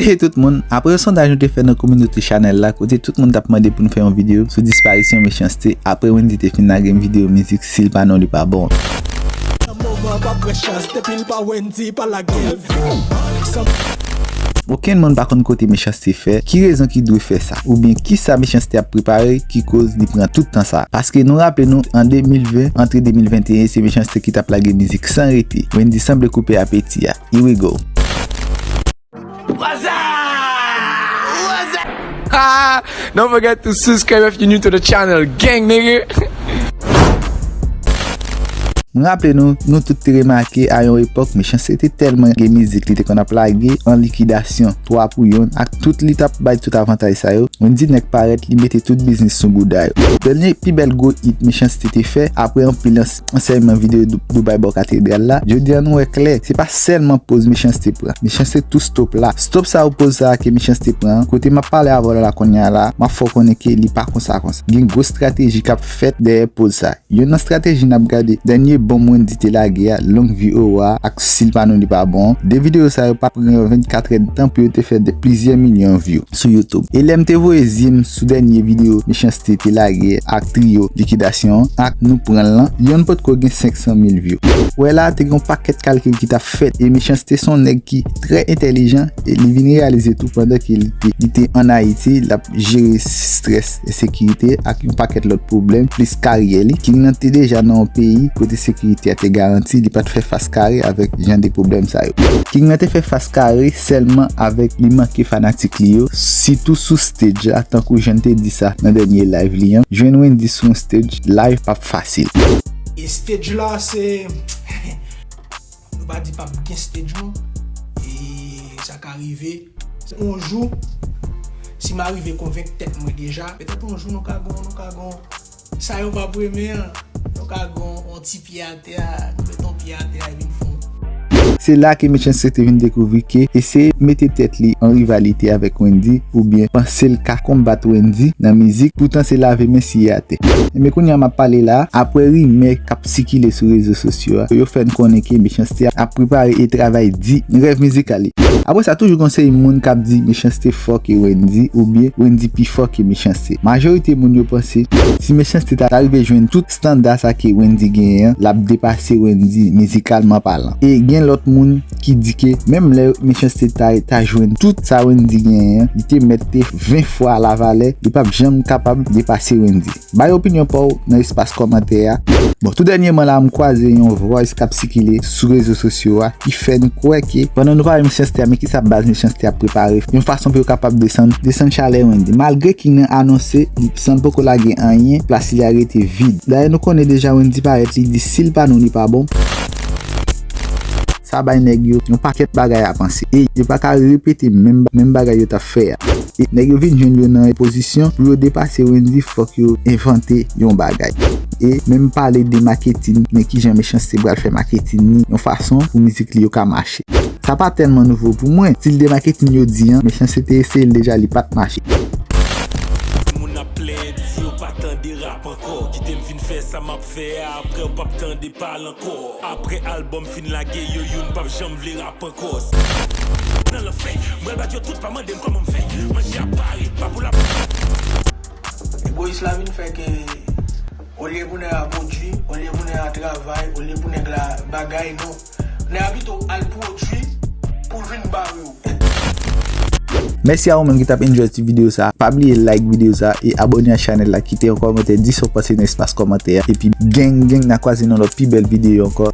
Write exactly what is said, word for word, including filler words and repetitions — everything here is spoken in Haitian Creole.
Hey tout moun, apre yon sondaj nou te fè nan kominote chanèl la, kote tout moun t ap mande pou n fè yon videyo sou disparisyon Mechanste, apre Wendy te fin lage yon videyo mizik, si l pa non li pa bon. Nan moman pa pran chans, depi l pa Wendy, pa lage l. Okenn moun pa konn kote Mechanste fè, ki rezon ki dwe fè sa, oubyen kisa Mechanste ap prepare ki koz li pran tout tan sa. Paske nou raple nou, an de mil ven, antre de mil venteyen, se Mechanste ki t ap lage mizik san rete. Wendy sanble koupe apeti a. Here we go. What's up? What's up? Ah, don't forget to subscribe if you're new to the channel, gang nigga. M raple nou, nou tout te remake a yon epòk, Mechanste te tèlman gen mizik li te konn ap lage, An Likidasyon, Twa pou Yonn, ak tout li t ap bay tout avantaj sa yo. Wendy nèk parèt, li mete tout biznis sou bouda yo. Dènye pi bèl gwo hit Mechanste te fè, apre anpil ans-, ansèyman videyo Dou-, Dubai bò katedral la, jodi an nou wè klè, se pa sèlman poz Mechanste pran. Mechanste tou stop la. Stop sa ou poz sa ke Mechanste pran, kote m ap pale avè w la kounye a la, m ap fè w konnen ke li pa konsa konsa. Gen gwo estrateji k ap fèt dèyè poz sa. Youn nan estrateji n ap gade, dènye bonm Wendy te lage a, Long Vi Owa ak Si l pa nou li pa bon. De videyo sa yo pa pran yo vennkatrè tan pou yo te fè de plizyè milyon view sou YouTube. E lè m te voye zye m sou dènye videyo Mechanste te lage ak triyo Likidasyon an ak Nou Pran l lan, youn potko gen senk san mil view. Wè la, te gen yon pakèt kalkil ki t ap fèt, e Mechanste se yon nèg ki trè entèlijan, e li vin reyalize tou pandan ke li te, li te ann Ayiti, l ap jere strès ensekirite ak yon pakèt lòt pwoblèm, plis karyè li. King nan te deja nan yon peyi kote sekirite a te garanti, li pa t fè fas kare avèk jan de pwoblèm sa yo. King nan te fè fas kare sèlman avèk li manke fanatik li yo, sitou sou stage la, tankou jan n te di sa nan dènye live li an. Jwenn Wendy sou yon stage live p ap fasil. E stage la, se, nou pa di p ap gen stage non. E sa ka rive. Se yon jou, si m arive konvenk tèt mwen deja, petèt yon jou nou ka gon, nou ka gon. Sa yo p ap renmen an. Nou ka gon, yon ti pye atè a, nou met yon pye atè a, e vin fon. Se la ke Mechanste te vin dekouvri ke eseye mete tèt li an rivalite avèk Wendy, oubyen panse l ka konbat Wendy nan mizik, poutan se lave men siye atè. Enben kounye a m ap pale la, apre rimè k ap sikile sou rezo sosyo a, yo fè n konnen ke Mechanste ap prepare e travay di rèv mizikal li. Apre sa, toujou gen yon seri moun k ap di Mechanste fò ke Wendy oubyen Wendy pi fò ke Mechanste. Majorite moun yo panse, si Mechanste ta, ta rive jwenn tout estanda sa ke Wendy genyen an, l ap depase Wendy mizikalman palan. E gen lòt moun ki di ke menm lè Mechanste ta, ta jwenn tout sa Wendy genyen an, li te mèt te ven fwa lavalè, li p ap janm kapab depase Wendy. Bay opinyon pa w nan espas kòmantè a. Bon, tou dènyèman la, m kwaze yon voice k ap sikile sou rezo sosyo a ki fè n kwè ke pandan nou pa wè Mechanste a, men kisa baz Mechanste ap prepare yon fason pou yo kapab desann, desann chalè Wendy. Malgre King nan anonse li, san l poko lage anyen, plas li a rete vid. Dayè, nou konnen deja Wendy parèt, li di si l pa nou, li pa bon. Sa bay nèg yo yon pakèt bagay a panse. E yo pa ka repete menm, menm bagay yo t ap fè a. E nèg yo vin jwenn yo nan pozisyon pou yo depase Wendy, fòk yo envante yon bagay. E menm pale de maketin, men kijan Mechanste pral fè maketin li yon fason pou mizik li yo ka mache. Sa pa tèlman nouvo pou mwen. Stil de maketin yo di an, Mechanste te eseye l deja, li pa t mache. Moun ap plenyen di yo pa tande rap ankò. Kite m fin fè sa m ap fè a, apre w p ap tande pale ankò. Apre albòm fin lage yo, youn p ap janm vle rap ankò. Nan lanfè, m pral bat yo tout, pa mande m kòman m fè. Manje ap pare, pa pou la. Egoyis la vin fè ke olye pou nèg la pwodui, olye pou nèg la travay, olye pou nèg la bagay, non. Nèg la pito al pwodui pou l vin bare w. Mèsi a ou menm ki t ap enjoy ti videyo sa. Pa bliye like videyo sa e abòne a chanèl la, kite yon kòmantè, di sa w panse nan espas kòmantè a. Epi gang gang, n a kwaze nan lòt pi bèl videyo ankò.